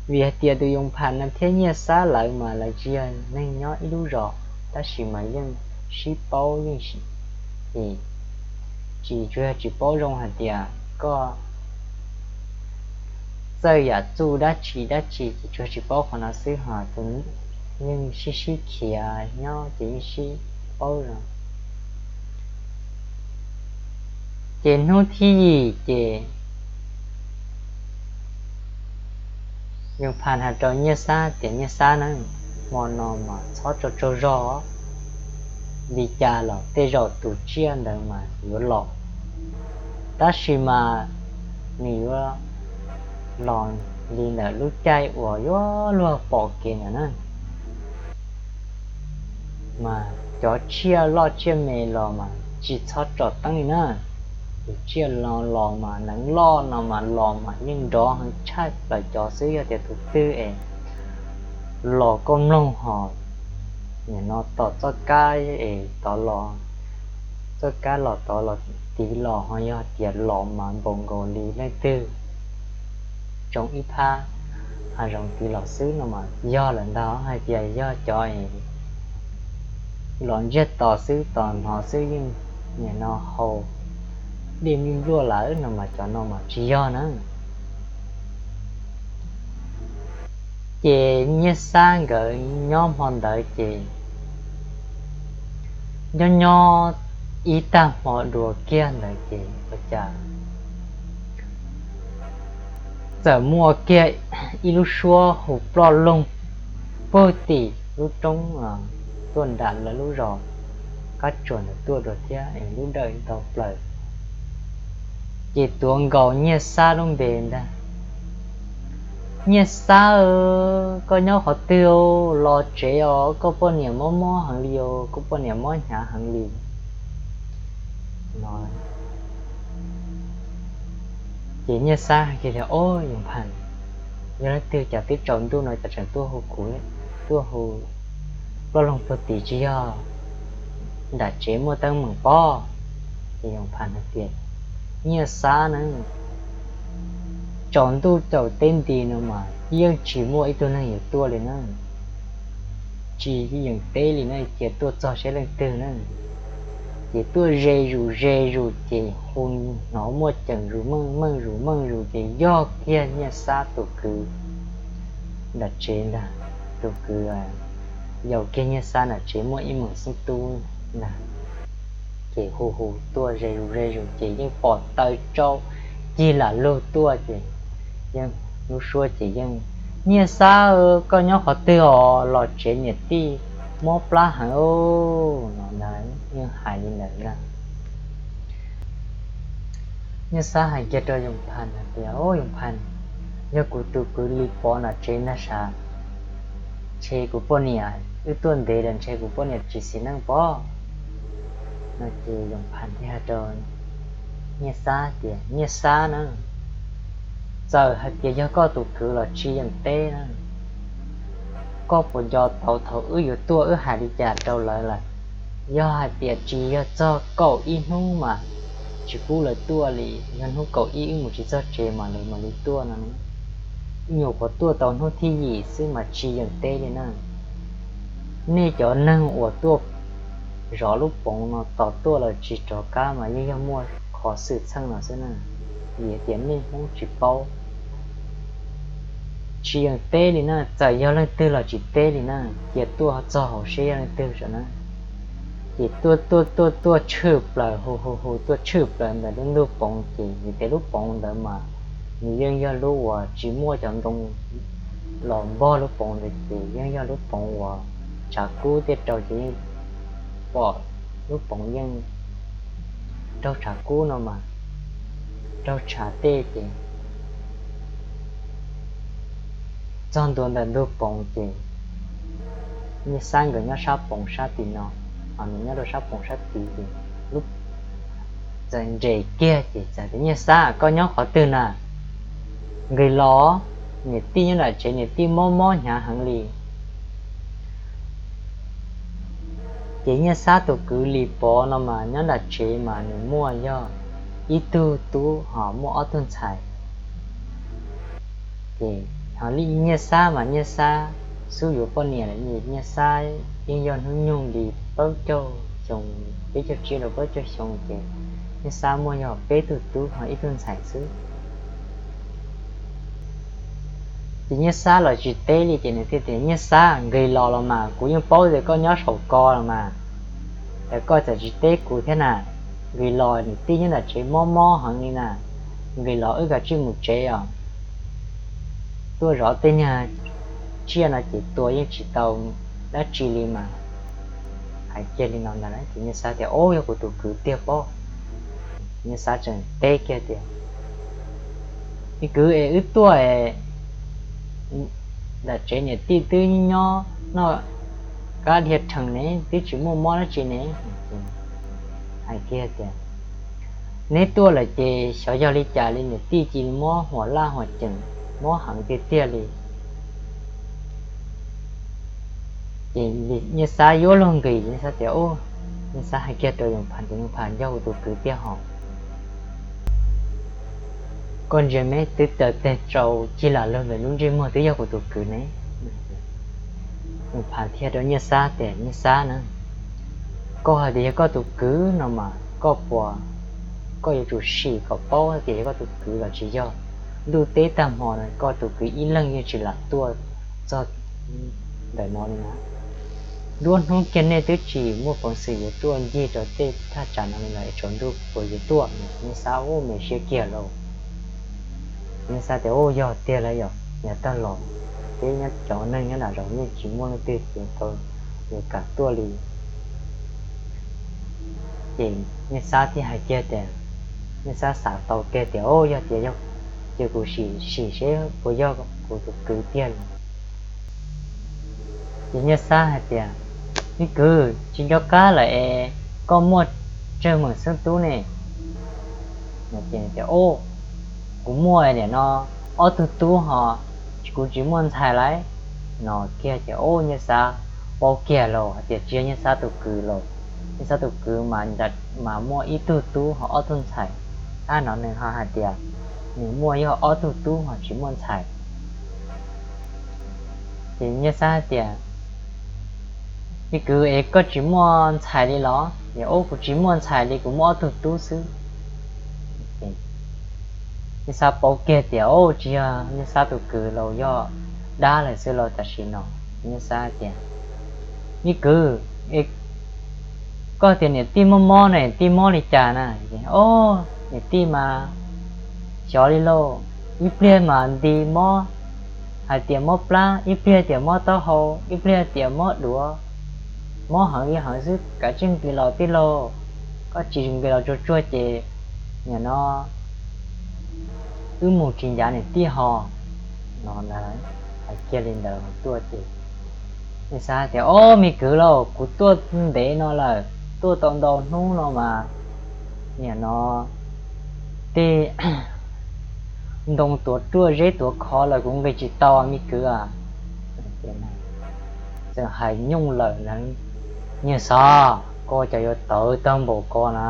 Vim hais tias tus Yoos Phas no thiab Nyiaj Xab lawv mas lawv tsis yog neeg nyob ib lub zos, tab sis mas yeej sib paub yeej, tsis tsuas yog tsis paub zoo hais tias koj txawj yam txuj dab tsi dab tsi, ces tsuas yog tsis paub qhov no xwb, ho tus yeej sib sib khiav nyob ces yeej sib paub zoo. Ces hnub thib yim ces Yoos Phas hais rau Nyiaj Xab tias, Nyiaj Xab na, hmo no mas txhob tsaug tsaug zog, li cas los tej zaum tus tsiaj ntawd mas yuav los, tab sis mas nws yuav los li ntawm lub caij uas yuav luag pom kev ntawd na. Mas cov tsiaj loj tsiaj me los mas tsis txhob tsom teeb li na. Tus tsiaj los los mas neev loj no mas los mas yeej nrov heev tshaj plaws cov xwb, yog tias tus twg es los koj mloog ho nim no tom txoj kab es tod los, txoj kab los tod los tid los ho yog tias los mas npaum nkaus li leej twg tsoo ib phab hav zoov tid los xwb no mas yog lawm ntag. Hais tias yog cov es los ntsiag to xwb, tos hnov xwb yeej nim no haus dej npluaj npluaj lawm no mas cov no mas tsis yog na. Ces Nyiaj Xab nkawd nyob hmo ntawd ces nyob nyob ib tag hmo dua kiag ntawd ces ua cas txawm muaj kiag ib lub suab hu ploj loog puag tim lub roob tuaj nram lawv lub zos qab tsuas ntawd tuaj dua thiab es lub dawm ntau plaws. Ces tuav nkaus Nyiaj Xab lub npe ntag. Nyiaj Xab, koj nyob qhov twg os? Los tsev os, koj poj niam mob mob heev li os, koj poj niam mob hnyav heev li no. Ces Nyiaj Xab hais tias, Ob, Yoos Phas, yog leej twg cas twb tsaus ntuj no cas tseem tuaj hu kuv, tuaj hu ploj loog puag tid, tsis yog nram tsev muaj teeb meem pob? Ces Yoos Phas hais tias, Nyiaj Xab na, tsaus ntuj caum teb nti no mas yeej tsis muaj ib tug neeg yuav tuaj li na. Tsis yeem teb li na, cia tuaj txog seb leej twg na. Ces tuaj ze zus ze zus ces hu hnov muaj ceem zus meej meej zus meej zus ces yog kiag Nyiaj Xab tus kwv nram tsev ntag. Tus kwv yau kiag Nyiaj Xab nram tsev muaj ib meem xeeb tub ntag. Ces hu hu tuaj ze zus ze zus ces yeej pom taw tsau cig lam lug tuaj ces yeej lub suab ces yeej, Nyiaj Xab, koj nyob qhov twg os? Los tsev, niam tij mob plab heev os no ntag. Yeej hais li ntawd ntag. Nyiaj Xab hais kiag rau Yoos Phas hais tias, Ob, Yoos Phas, yog kuv tus kwv Lis Pov nram tsev ntag sav. Ntshe kuv poj niam wb tuaj ntev lawm, ntshe kuv poj niam tsis xis neej pob no. Ces Yoos Phas thiaj hais rau Nyiaj Xab tias, Nyiaj Xab na, txawm hais tias yog koj tus kwv los tsis yeem teb na. Koj puas nco tau thaum wb yuav tuaj wb hais li cas rau lawv lawm? Yog hais tias tsis yog txog kaum ib hnub mas tsis pub lawv tuaj li, yog hnub kaum ib wb mus tsis txog tsev mas lawv mam li tuaj no. Nyuam qhuav tuaj tau hnub thib yim xwb mas tsis yeem teb li na. Nej cov neeg uas tuaj zov lub poov no tos tuaj los tsis rov qab mas yeej yog muaj qhov xwm txheej no xwb na. Vim tias nej Hmoob tsis paub, tsis yeem teb li na, txawm yog leej twg los tsis teb li na, cia tuaj txog hauv seb yog leej twg tso na. Ces tuaj tuaj tuaj tuaj tshwm plaws, hu hu hu tuaj tshwm plaws ntawm lub ntug poov ces vim tias lub poov ntawd mas nws yeej yog lub uas tsis muaj cov ntoo los npog lub poov ntawd ces yeej yog lub poov uas tshav kub tiaj rau ces yeej pom lub poov yeej raug tshav kub no mas raug tshav tej ces txog ntua ntawm ntug poov ces Nyiaj Xab nkawd nyob sab poov sab tim no, Nws nyob rau sab poom sab tid ces lub txawm nres kiag ces txawm tias, Nyiaj Xab, koj nyob qhov twg na? Nqis los, niam tij nyob nram tsev, niam tij mob mob hnyav heev li. Ces Nyiaj Xab tus kwv Lis Pov no mas nyob nram tsev mas nws muaj yog ib tug tub ho muaj ob tug ntxhais. Ces ho li Nyiaj Xab mas Nyiaj Xab xub yuav poj niam lawm, Nyiaj Xab yeej yog hnub nyoog li plaub caug xyoo, peb caug tsib rau plaub caug xyoo ces Nyiaj Xab muaj yog peb tug tub ho ib tug ntxhais xwb. Ces Nyiaj Xab los tsis teb li ces nws thiaj tias, Nyiaj Xab, nqis los los mas, kuv yeej paub tias koj nyob saum ko los mas, es koj txawm tsis teb kuv thiab na. Nqis los, niam tij nyob nram tsev mob mob heev li na. Nqis los wb kav tsij mus tsev os. Tuaj zov tej niag tsiaj no ces tua yeej tsis tau dab tsi li mas. Hais kiag li no ntag ces Nyiaj Xab tias, Ub, yog kuv tus kwv tiag pob. Nyiaj Xab tseem teb kiag tias, Me kwv, es wb tuaj es nram tsev niam tij twb nyob noj kab dhia rhees ne, twb tsis muaj mob dab tsi ne. Hais kiag tias, Neb tuaj lawm ces xyov yog li cas li niam tij cia li mob huam laj huam ceem, mob heev tiag tiag li. Ces Nyiaj Xab yuav luag nqis, Nyiaj Xab tias, Ub, Nyiaj Xab hais kiag rau Yoos Phas tias, Yoos Phas, yog kuv tus kwv tiag hos. Koj ntsia me twb taw teg tsau cig lam lug ntawm lub ntsej muag twb yog kuv tus kwv ne. Yoos Phas thiaj rau Nyiaj Xab tias, Nyiaj Xab na, koj hais tias yog koj tus kwv no mas koj puas, koj yuav tsum sim kom paub tias yog koj tus kwv los tsis yog. Ntuj teb tag hmo no koj tus kwv ib leeg yeej tsis lam tuaj txog ntawm no li na. Nruab hnub kiag nej twb tsis muaj peev xwm yuav tuaj ncig rau tej thaj tsam no li lawm es tsaus ntuj puas yuav tuaj? Nyiaj Xab ua me siab kiag lauj. Nyiaj Xab tias, Ub, yog tiag lawm yom, yog tag los peb nyob cov neeg nyob nram zoov yeej tsis muaj leej twg yuav tau yuav kam tuaj li. Ces Nyiaj Xab thiaj hais kiag tias, Nyiaj Xab xav tau kiag tias, Ub, yog tias yog, ces kuv sim sim seb puas yog kuv tus kwv tiag li. Ces Nyiaj Xab hais tias, Me kwv, tsis nco qab lawm es koj muaj tsawg meem xeeb tub ne? Ces tias, Ub, kuv muaj nim no ob tug tub ho kuv tsis muaj ntxhais lauj. No kiag ces, Ub, Nyiaj Xab paub kiag lauj hais tias tsis yog Nyiaj Xab tus kwv lauj. Nyiaj Xab tus kwv mas muaj ib tug tub ho ob tug ntxhais, tab no nws ho hais tias nws muaj yog ob tug tub ho tsis muaj ntxhais. Ces Nyiaj Xab hais tias, Me kwv, es koj tsis muaj ntxhais li los? Ces, Ub, kuv tsis muaj ntxhais li, kuv muaj ob tug tub xwb. Nyiaj Xab paub kiag tias, Ub, tsis yog Nyiaj Xab tus kwv los yog dab lawm xwb los tam sim no. Nyiaj Xab tias, Me kwv, koj tias niam tij mob mob ne, niam tij mob li cas na? Ces, Ub, niam tij mas xyov li lauj, ib pliag mas nti mob, hais tias mob plab, ib pliag tias mob taub hau, ib pliag tias mob duav, mob heev li heev xwb, kav tsij nqis los tij laug. Koj tsis nqis los tsuag tsuag ces nim no wb mus tsis ncav niam tij ho. No hais kiag li ntawd tuaj ces Nyiaj Xab tias, Ob, me kwv lauj, kuv tuaj ntev no lawm, tuaj tau ntau hnub no mas nim no tej ntoo tuav ruaj zeb tuav khov lawm, kuv nqis tsis tau me kwv. Txawm hais nyooj lawm na, Nyiaj Xab, koj cas yuav tawv tag npaum ko na?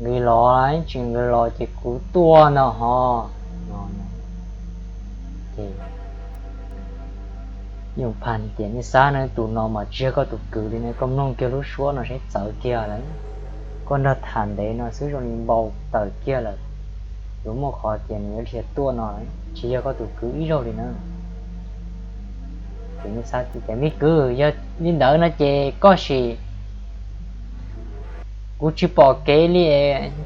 Nqis los, tsis nqis los ces kuv tuaj ntag ho. Yooj Phas tias, Nyiaj Xab na, tus no mas tsis yog koj tus kwv li ne, koj mloog kiag lub suab no seb txawv kiag lawm. Koj nrog tham ntev no xwb zoo li npau taws kiag lawm, yuav muaj qhov tias nws yuav dhia tuaj no, tsis yog koj tus kwv ib zaug li na. Ces Nyiaj Xab tias, Me kwv, yog li ntawd no ces koj sim, kuv tsis pom kev li,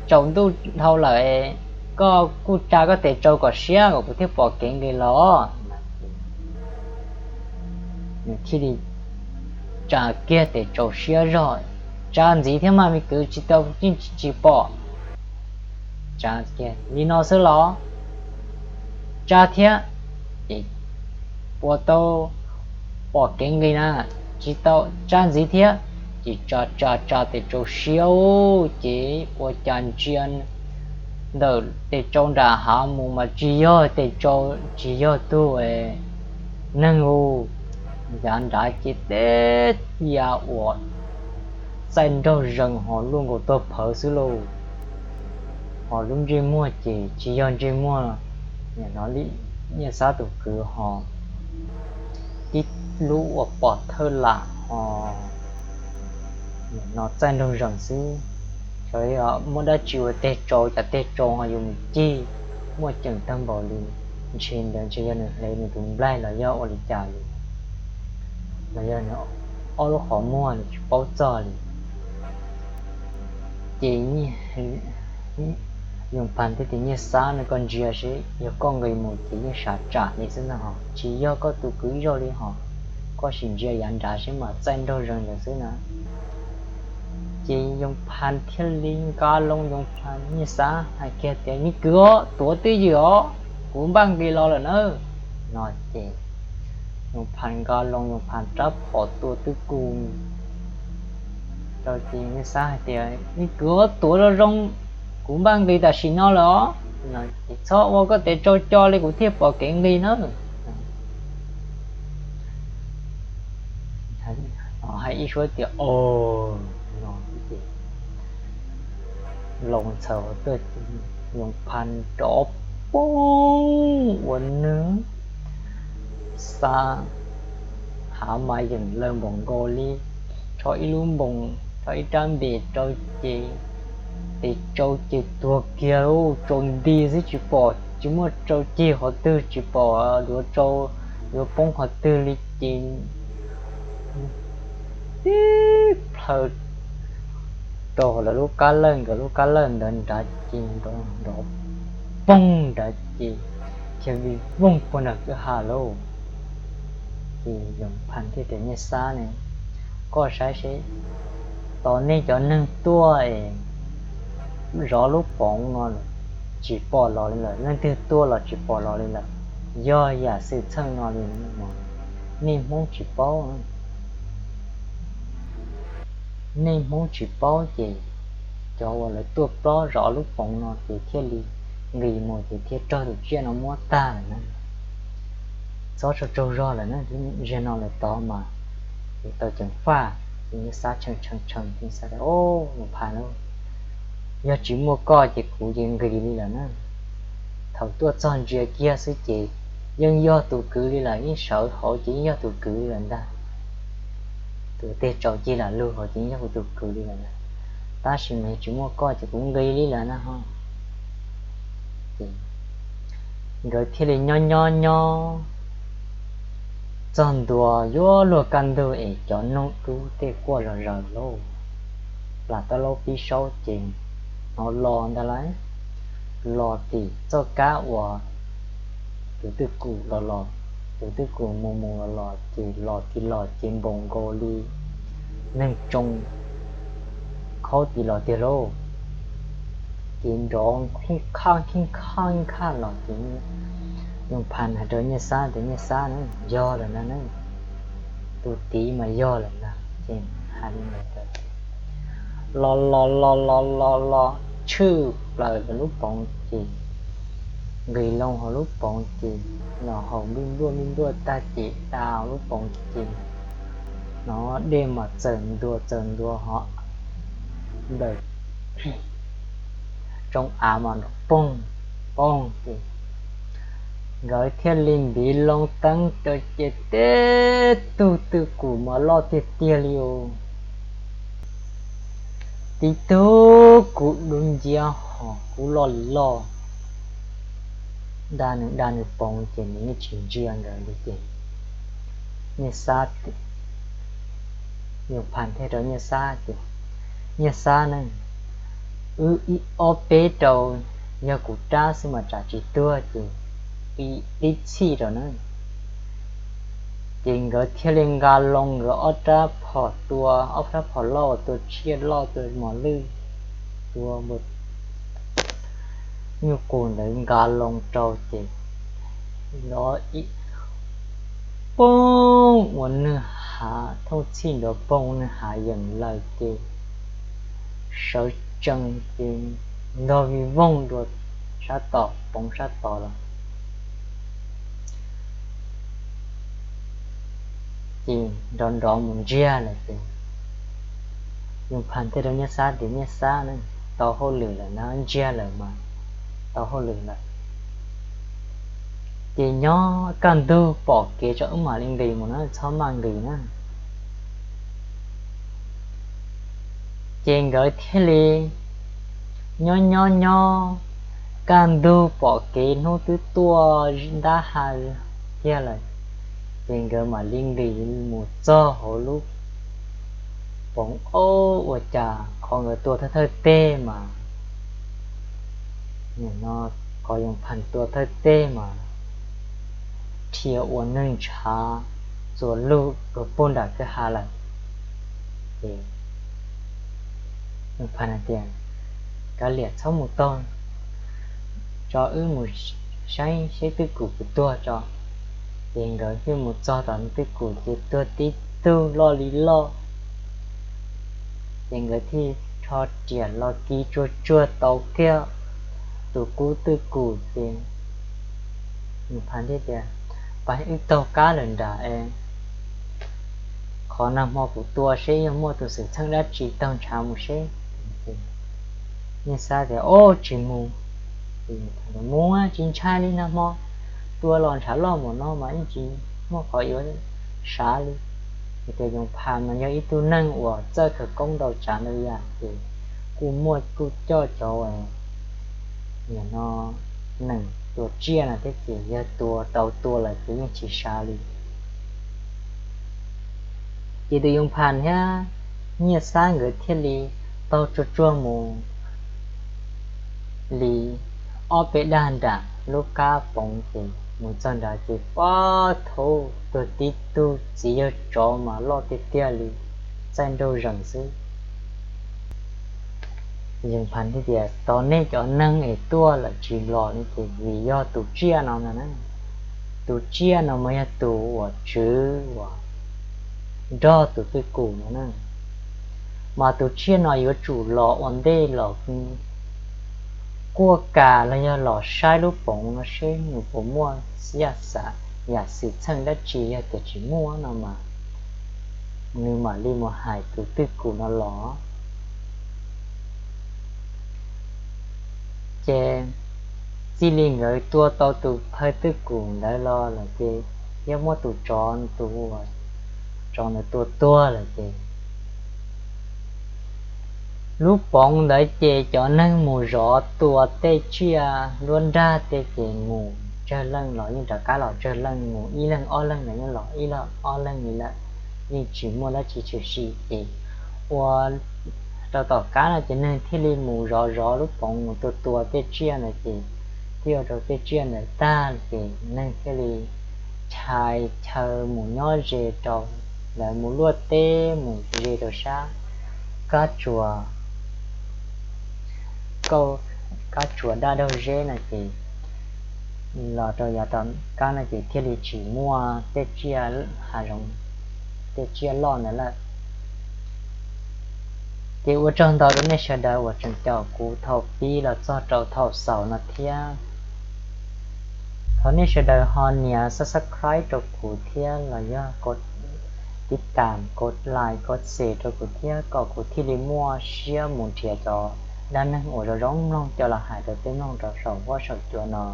tsaus ntuj dhau lawm, koj kuj tsa koj tes tsau kom siab kom kuv thiaj pom kev nqis los. Nws thiaj li tsa kiag tes tsau siab zog, Tsa ntxiv thiab mas me kwv, tsis tau yeej tsis pom. Li no xwb los? Tsa thiab, ces puas tau pom kev nqis na? Tsis tau, tsa ntxiv thiab. ces tsa tsa tsa tes tsau siab ces ua cas ntsia ntawm tes tsau nram hav mus mas tsis yog tes tsau, tsis yog tug neeg ub, yav nrad ces teb ya uas txaij nraug zees ho luaj nkaus tuag phawv xwb lauj. Ho lub ntsej muag ces tsis yog ntsej muag, nim no li Nyiaj Xab tus kwv ho tib lub uas pom thawj lam ho nim no txaij nraug zees xwb. Xyov muaj dab tsi ua teg tsau, cas teg tsau ho yuav mus cig muaj ceem tag npaum li, ntshe ntawd ntshe yog nws hle nws tus nplaig los yog ua li cas li, los yog nws ob lub qhov muag nws tsis paub txog li. Ces Yoos Phas thiaj tias Nyiaj Xab no, koj ntsia seb yog koj nqis mus ces yeej sav tsam li xwb ntag hos, tsis yog koj tus kwv ib zaug li hos, koj sim ntsia yav nrad seb mas txaij nraug zees ntawd xwb na. Ces Yoos Phas thiaj li nqa loo Yoos Phas, Nyiaj Xab hais kiag tias, me kwv os, tuav twj ywm os, kuv npaj nqis los lawm na. No ces Yoos Phas nqa loo Yoos Phas rab phom tua twj ywm rau ces Nyiaj Xab hais tias, me kwv os, tuav zoo zoo, kuv npaj nqis tam sim no lawm os, es txhob ua koj tes tsau co li kuv thiaj pom kev nqis na. Hais ib suab tias, o, no ces loo ntxhawv tuaj, Yoos Phas nrov poob ua nws xa hav mas yeem lawm npaum nkaus li rho ib lub npoos, rho ib rab npes rau ces tes tsau ces tuag kiag, tsau nti xwb tsis pom, tsis muaj tsau cig qhov twg, tsis pom duav tsau, duav poob qhov twg li ces tib plhaw rau lawv lub kab lawj, nkawd lub kab lawj ntawd nrad ces nrov poog nrad ces khiav vij voog puag nram kwj ha lauj. Ces Yoos Phas thiaj tias, Nyiaj Xab ne, koj saib seb, tos nej cov neeg tuaj es zov lub poov no tsis pom los li lawm, leej twg tuaj los tsis pom los li lawm, yog yam xwm txheej no li, nej Hmoob tsis paub. Nej Hmoob tsis paub ces cov uas lawv tuaj plob zov lub poov no ces thiaj li nqis mus ces thiaj raug tus tsiaj no muab tag lawm na. Txhob tsaug tsaug zog lawm na, zaum no lawm tod mas yuav tau ceev faj. Ces Nyiaj Xab tshee tshee tshee, Nyiaj Xab tias, Yoos Phas lauj, yog tsis muaj koj ces kuv ces nqis li lawm na. Thaum tuaj txog ntsia kiag xwb ces yeej yog tus kwv li lawm, yeej sawv hauv ces yeej yog tus kwv li lawm ntag. Tus teg tsaus cig lam lug hauv ces yeej yog kuv tus kwv li lawm ntag. Tab sis mas yog tsis muaj koj ces kuv nqis li lawm na ho. Nkawd thiaj li nyob nyob nyob txog ntua yuav luag kaj ntug es cov noog dub tej quaj zom zaws lauj. Plas tab laub pib saub ces hnov los ntag lauj, los tim txoj kab uas tus twj kum los los, tus twj kum mus mus los los ces los tim los ces npaum nkaus li neeg tsoo khaub tim los tiag lauj. Ces nrov kheej khaj kheej khaj kheej khaj los ces Yoos Phas hais rau Nyiaj Xab tias, Nyiaj Xab na, yog lawm na, tus tid mas yog lawm na. Ces hais li ntawd los los los los los los tshwj plaws lub poov ces nqis loo hauv lub poov ces los haus npij npluaj npij npluaj tag ces da lub poov ces hnov dej mas txawm ntuas txawm ntuas ho nplawm tsoo av mas nrov poog poog ces nkawd thiaj li ntiv loo teeb rau ces tib tug twj kum mas loj tiag tiag li os. Tib tug kuv dub nciab ho kub loj li loj, da nws da nws poov ces nws yeej tsis ntsia nkawd li ces Nyiaj Xab, Yoos Phas thiaj rau Nyiaj Xab tias, Nyiaj Xab na, wb ib ob peb rau, yog kuv rab xwb mas tsam tsis tuag ces pib tib txhij rau na. Ces nkawd thiaj li nqa loo nkawd ob rab phom tua, ob rab phom loj uas tua tsiaj loj tua mos lwj, tua nyuj qus ntawd nqa loo rau ces lov poob ua nwj hav thooj txhij nrov poog, nwj hav yeem lawm ces sawv tsees ces ntog vij voog dua sab tom, poob sab tod lawm. Ces nrov nrov mus ntsiag lawm ces Yooj Phas thiaj rau Nyiaj Xab tias, Nyiaj Xab, tau hauj lwm lawm na, ntsiag lawm mas tau hauj lwm lawm. Ces nyob kaj ntug pom kev tso wb mam li nqis mus na, txhob maj nqis na. Ces nkawd thiaj li nyob nyob nyob, kaj ntug pom kev hnub twb tuaj ntab ha kiag lawm, ces nkawd mam li nqis mus txog hauv lub poov aub. Ua cas qhov nkawd tua thawj thawj teg mas, no, qhov Yooj Phas tua thawj teg mas rhia ua neeg ntshav txuas lug rau puag nram kwj ha lawm. Ces Yooj Phas hais tias, Kav liam, txhob mus taug, tso wb mus saib seb twj kum puas tuag tso. Ces nkawd thiaj mus txog tom twj kum ces tuag tib tug loj li loj. Ces nkawd thiaj rho riam los kiv tsuag tsuag tau kiag tus kub twj kum ces Yooj Phas thiaj tias, Pab, wb taug qab lawm nram es qhov nag hmo kuv tua seb yog muaj tus xwm txheej dab tsi taug ntshav mus seb. Nyiaj Xab tias, Ob, tsis mus. Mus tsis ntshai li, nag hmo tua los ntshav loj mus no mas yeej tsis muaj qhov yuav sav li. Ces Yooj Phas mas yog ib tug neeg uas txawj khawv koob ntau tsav ntau yam ces kuj muaj kuj coj cov, no, nees tua tsiaj no thiab ces yog tua tau tua lawm ces yeej tsis sav li. Ces tus Yooj Phas thiab Nyiaj Xab nkawd thiaj li taug tsuag tsuag mus li ob peb dag nram lub qab poov ces mus txog nrad ces pab thaub tuag tib tug, txiv yawg tsov mas loj tiag tiag li, txaij nraug zees xwb. Yooj Phas thiaj tias, Tos nej cov neeg es tuaj lawm tsis los li ces vim yog tus tsiaj no na. Tus tsiaj no mas yog tus uas tswv uas nrog tus twj kum no na. Mas tus tsiaj no yuav tsum los ua ntej los kuaj kas los yog los saib lub poov no seb nws puas muaj yam xwm txheej dab tsi, yog tias tsis muaj no mas nws mam li mus hais tus twj kum no los. Ces txij li nkawd tua tau tus phawj twj kum ntawd los lawm ces thiab muab tus tsov, tus uas tsov ntawd tua tuag lawm ces lub poov ntawd ces cov neeg mus zov tua tej tsiaj nruab nrag tej ces mus tsawg leej los yeej rov qab los tsawg leej, mus ib leeg ob leeg los yeej los ib leeg ob leeg li lawm, yeej tsis muaj dab tsi tshwm sim ces ua rau tom qab no ces neeg thiaj li mus zov zov lub poov mus tua tua tej tsiaj ntawd ces thiaj ua rau tej tsiaj ntawd tag ces neeg thiaj li chais chaw mus nyob ze rau, lawv mus luaj teb mus ze rau sab kab tsuas, kab tsuas daj daug zeb no ces los rau yav tom qab no ces thiaj li tsis muaj tej tsiaj hav zoov, tej tsiaj loj ntawd lawm. Ces ua tsaug ntau rau nej sawv daws uas tseem caum kuv thaum pib los txog rau thaum xaus no thiab. Thov nej sawv daws ho nias subscribe rau kuv thiab los yog kos tiv tam, kos like, kos share rau kuv thiab kom kuv thiaj li muaj siab mus nrhiav cov dab neeg uas zoo zoo mloog coj los hais rau peb mloog rau saum huab saum cua no.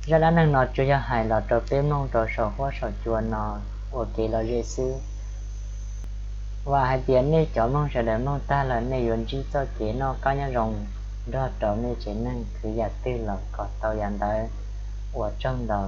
Zaj dab neeg no tsuas yog hais los rau peb mloog rau saum huab saum cua no ua kev lom zem xwb. Vam hais tias nej cov mloog sawv daws mloog tag lawm nej yuav ntsib txoj kev noj qab nyob zoo nrog rau nej tsev neeg khwv yam twg los kom tau yam ntawd. Ua tsaug ntau.